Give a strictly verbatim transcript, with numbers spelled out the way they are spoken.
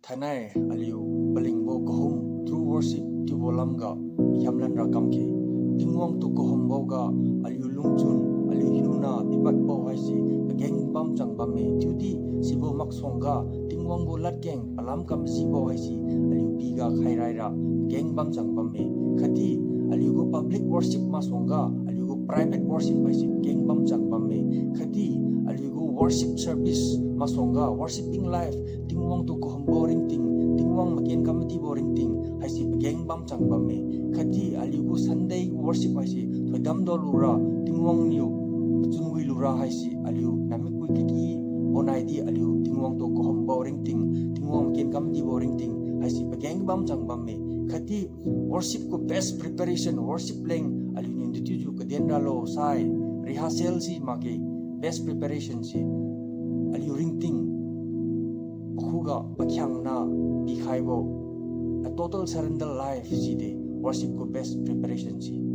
Thainai aliu palingbo kahum true worship chiubo lamga hiamlan ra kamkhe. Tingwang tu kahumboga aliu lungchun, aliu hiuna pipadbo haise pageng bamchang bamme. Chiudi sibo maksuangga Tingwang gu ladkeng palam kamajibo haise aliu piga khairaira pageng bamchang bamme. Khatdi aliu gu public worship masuangga aliu gu private worship haise pageng bamchang bamme. Khatdi aliu gu worship service masuangga, worshipping life, Tingwang tu kahumbo ringting, Tingwang maken kamadibo ringting haise pageng bamchang bamme. Khatdi aliu gu Sunday worship haise thoidam dolura, Tingwang niu pachunwi lura haise aliu namikpui kaki bonaidi aliu Tingwang tu kahumbo ringting, Tingwang maken kamadibo ringting haise pageng bamchang bamme. Khatdi worship gu best preparation, worship leng aliuniu dethiujiu kaden ralo sai, rehearsal si makge, best preparation si aliu ringting pakhuga pakhiangna pikhaibo, a total surrender life side worship gu best preparation si.